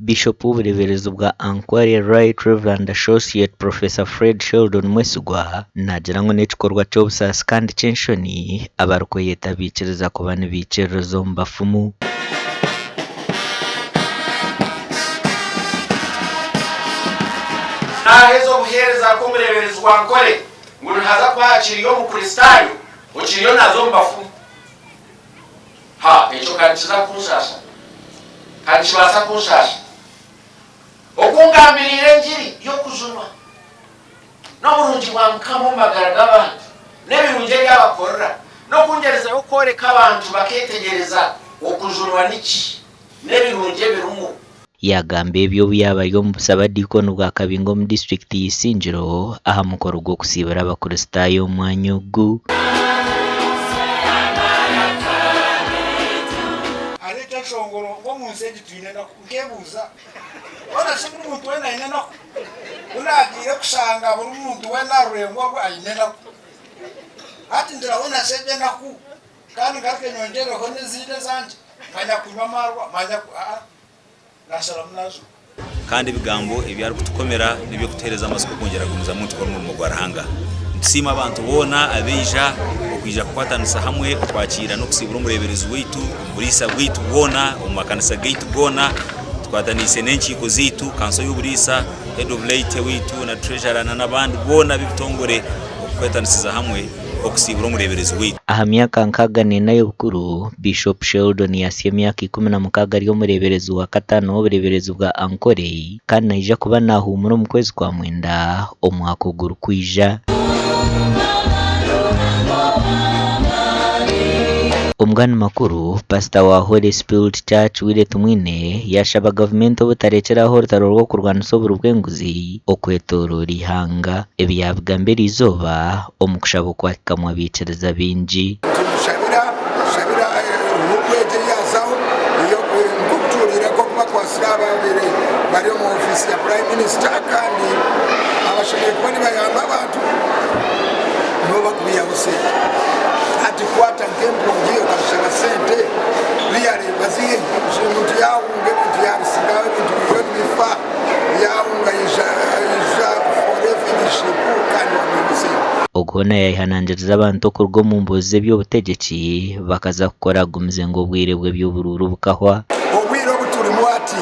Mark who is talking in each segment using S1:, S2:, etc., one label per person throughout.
S1: Bishop w'obureeberezi bwa Ankole Right Rev Associate Professor Fred Sheldon Mwesigwa naagira ngu n'ekikorwa ky'obusaasi kandi ky'enshoni abarikweyeta abaikiriza kuba nibaikiririza omu bafumu.
S2: Naaheza obuheereza nk'omureeberezi wa Ankole ngu nihaza kuba hakiriyo Omukristaayo okiriyo naaza omu bafumu. Ha, ekyo ka nikiza kunshaasha! Ka nikibaasa kunshaasha! Oku ngambiriire engiri y'okujunwa, n'oburungi bwa Mukama omu magara g'abantu, n'ebirungi ebi abakorera, n'oku ngyerezaho kworeka abantu bakeetegyereza okujunwa niki, n'ebirungi ebirimu.
S1: Yaagamba ebi obu yaaba ari omu busabadiikoni bwa Kabingo omu disiturikiti ya Isingiro aha mukoro gw'okusiibura abakristaayo omu mwanya ogu.
S3: Hariho ekyeshongoro ngu omu nsi egi twine enaku. Nkeebuuza, hoona shi buri muntu weena aine enaku? Ku naagiire kushanga buri muntu weena aha rurengo orwo aine enaku. Hati ngira hoona shi egyo enaku kandi ngaruke nyongyereho n'ezindi ezangye? Manya kunywa amaarwa, manya ku aa, naasharamu naajuga.
S4: Kandi ebigambo ebi arikutukomera n'eby'okutuheereza amatsiko kwongyera kugumizamu nitukora omurimo gwa Ruhanga. Nitusiima abantu boona abaija okwija kukwatanisa hamwe okwakiira n'okusiibura omureeberezi waitu omu buriisa bwaitu bwona, omu makanisa gaitu goona. Tukwataniise n'enkiiko zaitu, kanso y'oburiisa, head of laity waitu na treasurer n'abandi boona ab'ebitongore okukwatanisiza hamwe. okusiibura omureeberezi waitu.
S1: Aha myaka 64 y'obukuru, Bishop Sheldon yaatsya emyaka 16 ari omureeberezi wa kataano w'obureeberezi bwa Ankole kandi naija kuba naahuumura omu kwezi kwa mwenda omwaka ogurikwija. Omugani makuru, Pasita wa Holy Spirit Church, Willy Tumwine yaashaba gavumenti obutarekyera aho orutaro rw'okurwanisa oburi bw'enguzi okwetooroora eihanga. Ebi yaabigamba eriizooba omu kushaba okwahikamu abaikiriza baingi.
S5: Nitumushabira shabira hope egi ei yaazaho nk'oku tuhuriire nk'oku bakwatsire ababaire bari omu ofiisi ya Prime Minister kandi abashemereire kuba nibayamba abantu nibo barikubaihaho sente. Hati kukwata nk'empungi okazishaba sente really bazihe? Omuntu yaahunga ebintu yaabisigaho ebintu biriyo nibifa. Yaahunga yaija for refugee kandi wamwiha sente.
S1: Ogu hoona yaayehanangiriza abantu okuruga omu mboozi z'eby'obutegyeki bakaza kukora agumize ngu obwire bw'eby'oburuuru bukahwa.
S5: Obwire obu turimu hati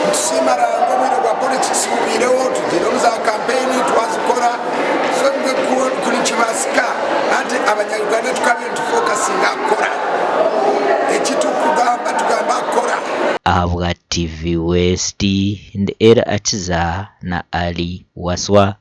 S5: nitusiima Ruhanga obwire bwa politics bubaireho tugiire omu za campaign twazikora so ku nikibaasika hati abanya Uganda tukabaire nitu focusinga aha kukora eki turikugamba tugamba aha kukora.
S1: Ahabwa TV West, ndi Elly Akiza na Ali Waswa.